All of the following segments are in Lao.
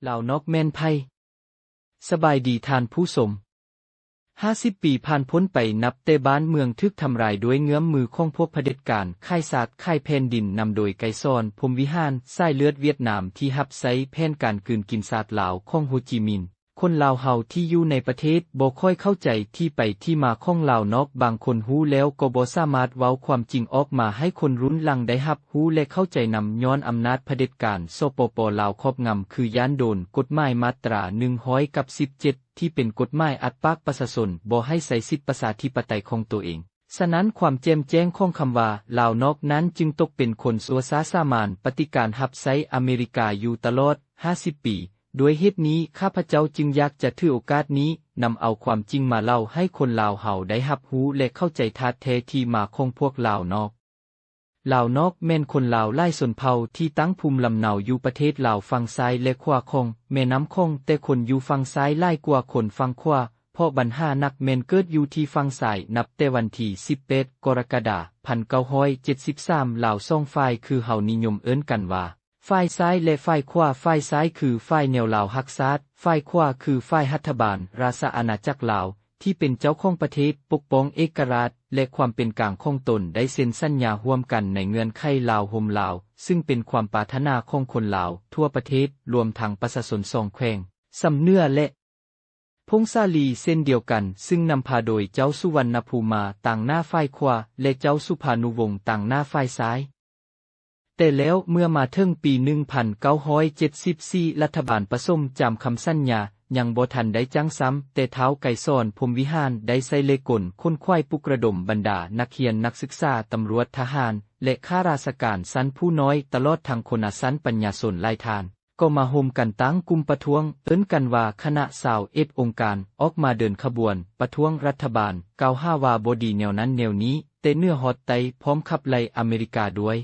ລາວນອກແມ່ນໃຜ? ສະບາຍດີທ່ານຜູ້ຊົມ. ຫ້າສິບປີຜ່ານພົ້ນໄປ ນັບແຕ່ບ້ານເມືອງຖືກທຳລາຍດ້ວຍເງື້ອມມືຂອງພວກຜະເດັດການ ຂາຍຊາດຂາຍແຜ່ນດິນ ນຳໂດຍໄກສອນ ພົມວິຫານ ສາຍເລືອດຫວຽດນາມ ທີ່ຮັບໃຊ້ແຜນການກືນກິນຊາດລາວຂອງໂຮຈິມິນ. ຄົນລາວເຮົາທີ່ຢູ່ໃນປະເທດບໍ່ຄ່ອຍເຂົ້າໃຈທີ່ໄປທີ່ມາຂອງລາວນອກ, ບາງຄົນຮູ້ແລ້ວກໍບໍ່ສາມາດເວົ້າຄວາມຈິງອອກມາໃຫ້ຄົນລຸ້ນຫຼັງໄດ້ຮັບຮູ້ ແລະ ເຂົ້າໃຈນຳ, ຍ້ອນອຳນາດຜະເດັດການ ສປປ ລາວ ຄອບງຳ ຄືຢ້ານໂດນກົດໝາຍມາດຕາໜຶ່ງຮ້ອຍກັບສິບເຈັດ ທີ່ເປັນກົດໝາຍອັດປາກປະຊາຊົນບໍ່ໃຫ້ໃຊ້ສິດປະຊາທິປະໄຕຂອງໂຕເອງ. ສະນັ້ນ ຄວາມແຈ່ມແຈ້ງຂອງຄຳວ່າລາວນອກນັ້ນຈຶ່ງຕົກເປັນຄົນຊົ່ວຊ້າສາມານ ປະຕິການຮັບໃຊ້ອາເມລິກາຢູ່ຕະຫຼອດຫ້າສິບປີ. ດ້ວຍເຫດນີ້ ຂ້າພະເຈົ້າຈຶ່ງຢາກຈະຖືໂອກາດນີ້ ນຳເອົາຄວາມຈິງມາເລົ່າໃຫ້ຄົນລາວເຮົາໄດ້ຮັບຮູ້ ແລະ ເຂົ້າໃຈທາດແທ້ທີ່ມາຂອງພວກລາວນອກ. ລາວນອກແມ່ນຄົນລາວຫຼາຍຊົນເຜົ່າທີ່ຕັ້ງພູມລຳເນົາຢູ່ປະເທດລາວຝັ່ງຊ້າຍ ແລະ ຂວາຂອງແມ່ນ້ຳຂອງ, ແຕ່ຄົນຢູ່ຝັ່ງຊ້າຍຫຼາຍກວ່າຄົນຝັ່ງຂວາ, ເພາະບັນຫາໜັກແມ່ນເກີດຢູ່ທີ່ຝັ່ງຊ້າຍ. ນັບແຕ່ວັນທີສິບແປດ ກໍລະກະດາ ພັນເກົ້າຮ້ອຍເຈັດສິບສາມ ລາວສອງຝ່າຍ ຄືເຮົານິຍົມເອີ້ນກັນວ່າ ຝ່າຍຊ້າຍ ແລະ ຝ່າຍຂວາ, ຝ່າຍຊ້າຍຄືຝ່າຍແນວລາວຮັກຊາດ, ຝ່າຍຂວາຄືຝ່າຍລັດຖະບານ ລາຊະອານາຈັກລາວ ທີ່ເປັນເຈົ້າຂອງປະເທດ, ປົກປ້ອງເອກະລາດ ແລະ ຄວາມເປັນກາງຂອງຕົນ, ໄດ້ເຊັນສັນຍາຮ່ວມກັນໃນເງື່ອນໄຂລາວໂຮມລາວ, ຊຶ່ງເປັນຄວາມປາດຖະໜາຂອງຄົນລາວທົ່ວປະເທດ, ລວມທັງປະຊາຊົນສອງແຂວງ ຊຳເໜືອ ແລະ ຜົ້ງສາລີ ເຊັ່ນດຽວກັນ, ຊຶ່ງນຳພາໂດຍເຈົ້າສຸວັນນະພູມາຕາງໜ້າຝ່າຍຂວາ ແລະ ເຈົ້າສຸພານຸວົງຕາງໜ້າຝ່າຍຊ້າຍ. ແຕ່ແລ້ວເມື່ອມາເຖິງປີໜຶ່ງພັນເກົ້າຮ້ອຍເຈັດສິບສີ່ ລັດຖະບານປະສົມຈຳຄຳສັນຍາຍັງບໍ່ທັນໄດ້ຈັ້ງຊ້ຳ, ແຕ່ທ້າວໄກສອນ ພົມວິຫານ ໄດ້ໃຊ້ເລ່ກົນຂົນຂວາຍປຸກລະດົມບັນດານັກຮຽນ, ນັກສຶກສາ, ຕຳຫຼວດ, ທະຫານ ແລະ ຂ້າລາຊະການຊັ້ນຜູ້ນ້ອຍ, ຕະຫຼອດທັງຄົນນະຊັ້ນປັນຍາຊົນຫຼາຍທ່ານ ກໍມາໂຮມກັນຕັ້ງກຸ່ມປະທ້ວງ, ເອີ້ນກັນວ່າຄະນະຊາວເອັດອົງການ, ອອກມາເດີນຂະບວນປະທ້ວງລັດຖະບານ, ກ່າວຫາວ່າບໍ່ດີແນວນັ້ນແນວນີ້, ແຕ່ເໜືອຮອດໃຕ້ ພ້ອມຂັບໄລ່ອາເມລິກາດ້ວຍ.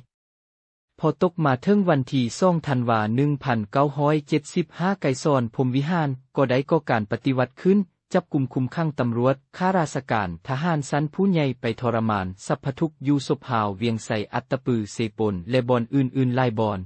ພໍຕົກມາເຖິງວັນທີສອງທັນວາ ໜຶ່ງພັນເກົ້າຮ້ອຍເຈັດສິບຫ້າ ໄກສອນ ພົມວິຫານ ກໍໄດ້ກໍ່ການປະຕິວັດຂຶ້ນ, ຈັບກຸມຄຸມຂັງຕຳຫຼວດ, ຂ້າລາຊະການ, ທະຫານຊັ້ນຜູ້ໃຫຍ່ໄປທໍລະມານ, ສັບພະທຸກຢູ່ສົບຮາວ, ວຽງໄຊ, ອັດຕະປື, ເຊໂປນ ແລະ ບ່ອນອື່ນໆຫຼາຍບ່ອນ.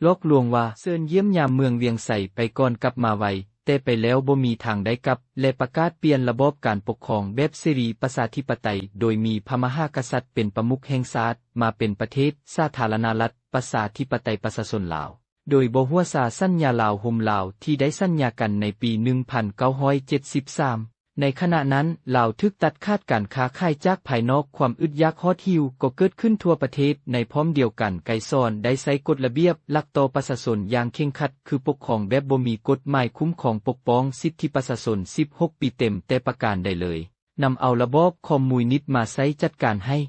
ຫຼອກລວງວ່າເຊີນຢ້ຽມຢາມເມືອງວຽງໄຊໄປກ່ອນກັບມາໄວ, ແຕ່ໄປແລ້ວບໍ່ມີທາງໄດ້ກັບ ແລະ ປະກາດປ່ຽນລະບອບການປົກຄອງແບບເສລີປະຊາທິປະໄຕ, ໂດຍມີພະມະຫາກະສັດເປັນປະມຸກແຫ່ງຊາດ, ມາເປັນປະເທດສາທາລະນະລັດ ປະຊາທິປະໄຕ ປະຊາຊົນລາວ, ໂດຍບໍ່ຫົວຊາສັນຍາລາວໂຮມລາວທີ່ໄດ້ສັນຍາກັນໃນປີໜຶ່ງພັນເກົ້າຮ້ອຍເຈັດສິບສາມ. ໃນຂະນະນັ້ນ, ລາວຖືກຕັດຂາດການຄ້າຂາຍຈາກພາຍນອກ, ຄວາມອຶດຢາກຫອດຫິວກໍເກີດຂຶ້ນທົ່ວປະເທດ. ໃນພ້ອມດຽວກັນ, ໄກສອນໄດ້ໃຊ້ກົດລະບຽບຫຼັກຕໍ່ປະຊາຊົນຢ່າງເຄັ່ງຄັດ, ຄືປົກຄອງແບບບໍ່ມີກົດໝາຍຄຸ້ມຄອງ, ປົກປ້ອງສິດທິປະຊາຊົນສິບຫົກປີເຕັມ, ແຕ່ປະການໃດເລີຍ, ນຳເອົາລະບອບຄອມມູນິດມາໃຊ້ຈັດການໃຫ້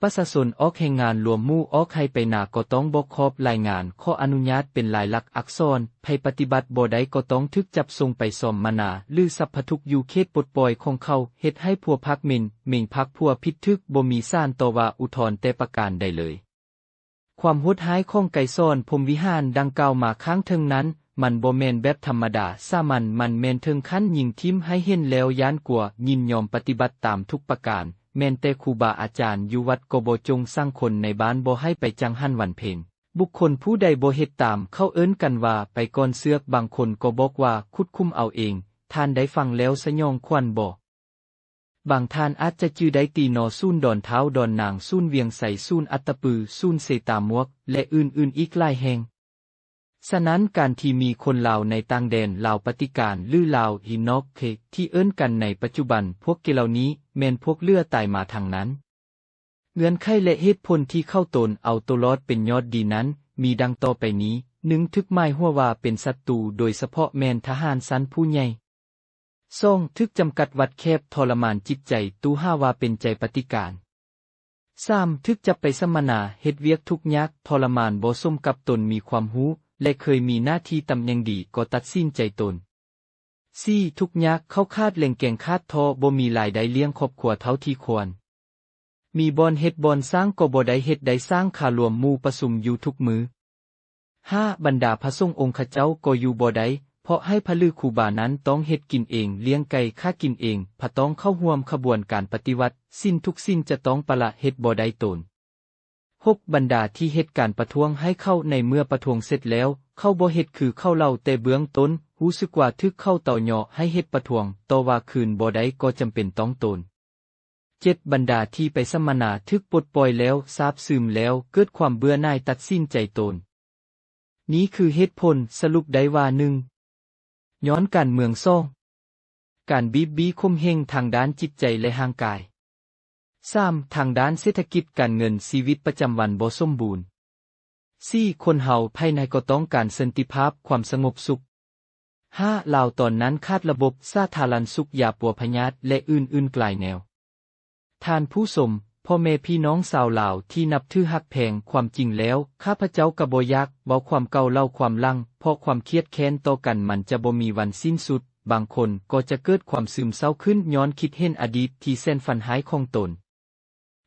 ປະຊາຊົນອອກແຮງງານລວມໝູ່ອອກໄຮ່ໄປນາກໍຕ້ອງບອກຂອບລາຍງານ ຂໍອະນຸຍາດເປັນລາຍລັກອັກສອນ, ໃຜປະຕິບັດບໍ່ໄດ້ກໍຕ້ອງຖືກຈັບສົ່ງໄປສຳມະນາ ຫຼື ສັບພະທຸກຢູ່ເຂດປົດປ່ອຍຂອງເຂົາ, ເຮັດໃຫ້ພົວພາກເໝັນ, ເໝັນພາກພົວຜິດຖືກ, ບໍ່ມີສານຕໍ່ວ່າອຸທອນແຕ່ປະການໃດເລີຍ. ຄວາມໂຫດຮ້າຍຂອງໄກສອນ ພົມວິຫານ ດັ່ງກ່າວມາຂ້າງເທິງນັ້ນ, ມັນບໍ່ແມ່ນແບບທຳມະດາສາມັນ, ມັນແມ່ນເຖິງຂັ້ນຍິງຖິ້ມໃຫ້ເຫັນແລ້ວຢ້ານກົວ, ຍິນຍອມປະຕິບັດຕາມທຸກປະການ, ແມ່ນແຕ່ຄູບາອາຈານຢູ່ວັດກໍບໍ່ຈົ່ງສັ່ງຄົນໃນບ້ານບໍ່ໃຫ້ໄປຈັງຫັນວັນເພັງ. ບຸກຄົນຜູ້ໃດບໍ່ເຮັດຕາມ, ເຂົາເອີ້ນກັນວ່າໄປກ່ອນເຊືອກ, ບາງຄົນກໍບອກວ່າຂຸດຂຸມເອົາເອງ. ທ່ານໄດ້ຟັງແລ້ວສະຫຍອງຂວັນບໍ່? ບາງທ່ານອາດຈະຈື່ໄດ້ຕີນໍ, ສູນດອນທ້າວ, ດອນນາງ, ສູນວຽງໄຊ, ສູນອັດຕະປື, ສູນເຊຕາມວກ ແລະ ອື່ນໆອີກຫຼາຍແຫ່ງ. ສະນັ້ນ, ການທີ່ມີຄົນລາວໃນຕ່າງແດນ, ລາວປະຕິການ ຫຼື ລາວອີນອກເຂດ ທີ່ເອີ້ນກັນໃນປັດຈຸບັນ, ພວກເກເຫຼົ່ານີ້ແມ່ນພວກເຫຼືອຕາຍມາທັງນັ້ນ. ເງື່ອນໄຂ ແລະ ເຫດຜົນທີ່ເຂົາຕົນເອົາໂຕລອດເປັນຍອດດີນັ້ນ ມີດັ່ງຕໍ່ໄປນີ້, ໜຶ່ງ ຖືກໝາຍຫົວວ່າເປັນສັດຕູ, ໂດຍສະເພາະແມ່ນທະຫານຊັ້ນຜູ້ໃຫຍ່. ສອງ ຖືກຈຳກັດວັດແຄບ, ທໍລະມານຈິດໃຈ, ຕູຫາວ່າເປັນໃຈປະຕິການ. ສາມ ຖືກຈັບໄປສຳມະນາ, ເຮັດວຽກທຸກຍາກ, ທໍລະມານ, ບໍ່ສົມກັບຕົນມີຄວາມຮູ້ ແລະ ເຄີຍມີໜ້າທີ່ຕຳແໜ່ງດີ, ກໍຕັດສິນໃຈຕົນ. ສີ່ ທຸກຍາກ, ເຂົ້າຂາດແຫຼ່ງແກງ, ຂາດທໍ່, ບໍ່ມີລາຍໄດ້ລ້ຽງຄອບຄົວເທົ່າທີ່ຄວນ. ມີບ່ອນເຮັດບ່ອນສ້າງກໍບໍ່ໄດ້ເຮັດໄດ້ສ້າງ, ຄາລວມໝູ່ປະຊຸມຢູ່ທຸກມື້. ຫ້າ ບັນດາພະສົງອົງຄະເຈົ້າກໍຢູ່ບໍ່ໄດ້, ເພາະໃຫ້ພະ ຫຼື ຄູບານັ້ນຕ້ອງເຮັດກິນເອງ, ລ້ຽງໄກ່ຂ້າກິນເອງ, ພະຕ້ອງເຂົ້າຮ່ວມຂະບວນການປະຕິວັດ, ສິນທຸກສິນຈະຕ້ອງປະລະ, ເຮັດບໍ່ໄດ້ຕົນ. ຫົກ ບັນດາທີ່ເຮັດການປະທ້ວງໃຫ້ເຂົ້າ, ໃນເມື່ອປະທ້ວງເສັດແລ້ວ, ເຂົາບໍ່ເຮັດຄືເຂົາເລົ່າແຕ່ເບື້ອງຕົ້ນ, ຮູ້ສຶກວ່າຖືກເຂົາເຕົາະເຍາະໃຫ້ເຮັດປະທ້ວງ, ຕໍ່ວ່າຄືນບໍ່ໄດ້ກໍຈຳເປັນຕ້ອງໂຕນ. ເຈັດ ບັນດາທີ່ໄປສຳມະນາຖືກປົດປ່ອຍແລ້ວ, ຊາບຊຶມແລ້ວ, ເກີດຄວາມເບື່ອໜ່າຍ, ຕັດສິນໃຈໂຕນ. ນີ້ຄືເຫດຜົນ, ສະຫຼຸບໄດ້ວ່າ ໜຶ່ງ ຍ້ອນການເມືອງ, ສອງ ການບີບບີ່ຂົ່ມເຫງທາງດ້ານຈິດໃຈ ແລະ ຮ່າງກາຍ, ສາມ ທາງດ້ານເສດຖະກິດການເງິນ, ຊີວິດປະຈຳວັນບໍ່ສົມບູນ, ສີ່ ຄົນເຮົາພາຍໃນກໍຕ້ອງການສັນຕິພາບ, ຄວາມສະຫງົບສຸກ, ຫ້າ ລາວຕອນນັ້ນຂາດລະບົບສາທາລະນະສຸກ, ຢາປົວພະຍາດ ແລະ ອື່ນໆຫຼາຍແນວ. ທ່ານຜູ້ຊົມ, ພໍ່ແມ່ພີ່ນ້ອງຊາວລາວທີ່ນັບຖືຮັກແພງ, ຄວາມຈິງແລ້ວ ຂ້າພະເຈົ້າກໍບໍ່ຢາກເວົ້າຄວາມເກົ່າເລົ່າຄວາມຫຼັງ, ເພາະຄວາມຄຽດແຄ້ນຕໍ່ກັນມັນຈະບໍ່ມີວັນສິ້ນສຸດ. ບາງຄົນກໍຈະເກີດຄວາມຊຶມເສົ້າຂຶ້ນຍ້ອນຄິດເຫັນອະດີດທີ່ແສນຝັນຮ້າຍຂອງຕົນ.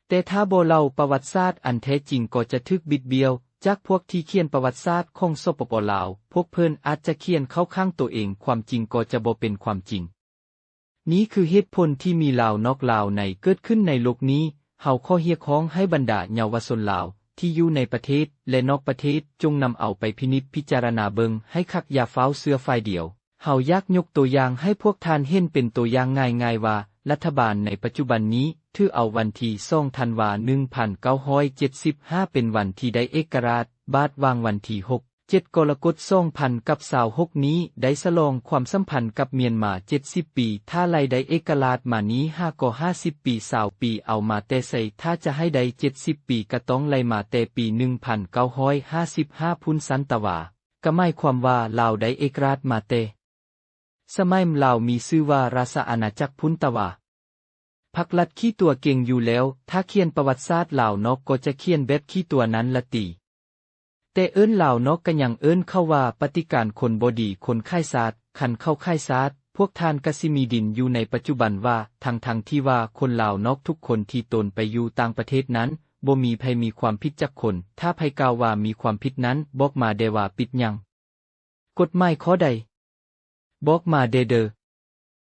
ແຕ່ຖ້າບໍ່ເລົ່າປະຫວັດສາດອັນແທ້ຈິງກໍຈະຖືກບິດບ້ຽວຈາກພວກທີ່ຂຽນປະຫວັດສາດຂອງ ສປປ ລາວ, ພວກເພິ່ນອາດຈະຂຽນເຂົ້າຂ້າງໂຕເອງ, ຄວາມຈິງກໍຈະບໍ່ເປັນຄວາມຈິງ. ນີ້ຄືເຫດຜົນທີ່ມີລາວນອກລາວໃນເກີດຂຶ້ນໃນໂລກນີ້. ເຮົາຂໍຮຽກຮ້ອງໃຫ້ບັນດາເຍົາວະຊົນລາວທີ່ຢູ່ໃນປະເທດ ແລະ ນອກປະເທດ ຈົ່ງນຳເອົາໄປພິນິດພິຈາລະນາເບິ່ງໃຫ້ຄັກ, ຢ່າຟ້າວເຊື່ອຝ່າຍດຽວ. ເຮົາຢາກຍົກຕົວຢ່າງໃຫ້ພວກທ່ານເຫັນເປັນຕົວຢ່າງງ່າຍໆວ່າ ລັດຖະບານໃນປັດຈຸບັນນີ້ຖືເອົາວັນທີສອງທັນວາໜຶ່ງພັນເກົ້າຮ້ອຍເຈັດສິບຫ້າເປັນວັນທີ່ໄດ້ເອກະລາດ, ບາດຫວ່າງວັນທີຫົກ ເຈັດ ກໍລະກົດ ສອງພັນກັບຊາວຫົກນີ້ໄດ້ສະຫຼອງຄວາມສຳພັນກັບມຽນມາເຈັດສິບປີ. ຖ້າໄລ່ໄດ້ເອກະລາດມານີ້ຫາກໍຫ້າສິບປີ, ຊາວປີ ເອົາມາແຕ່ໃສ? ຖ້າຈະໃຫ້ໄດ້ເຈັດສິບປີ ກໍຕ້ອງໄລ່ມາແຕ່ປີໜຶ່ງພັນເກົ້າຮ້ອຍຫ້າສິບຫ້າພຸ້ນຊັ້ນຕະຫວາ. ກໍໝາຍຄວາມວ່າລາວໄດ້ເອກະລາດມາແຕ່ສະໄໝລາວມີຊື່ວ່າລາຊະອານາຈັກພຸ້ນຕະຫວາ. ພັກລັດຂີ້ຕົວເກັ່ງຢູ່ແລ້ວ, ຖ້າຂຽນປະຫວັດສາດລາວນອກກໍຈະຂຽນແບບຂີ້ຕົວນັ້ນລະຕິ. ແຕ່ເອີ້ນລາວນອກກໍຍັງເອີ້ນເຂົາວ່າປະຕິການຄົນບໍ່ດີ, ຄົນຂາຍຊາດ. ຄັນເຂົາຂາຍຊາດ, ພວກທ່ານກໍຊິມີດິນຢູ່ໃນປັດຈຸບັນຫວາ? ທັງໆທີ່ວ່າຄົນລາວນອກທຸກຄົນທີ່ຕົນໄປຢູ່ຕ່າງປະເທດນັ້ນ ບໍ່ມີໃຜມີຄວາມຜິດຈັກຄົນ. ຖ້າໃຜກ່າວວ່າມີຄວາມຜິດນັ້ນ, ບອກມາແດ່ວ່າຜິດຫຍັງ? ກົດໝາຍຂໍ້ໃດ? ບອກມາແດ່ເດີ.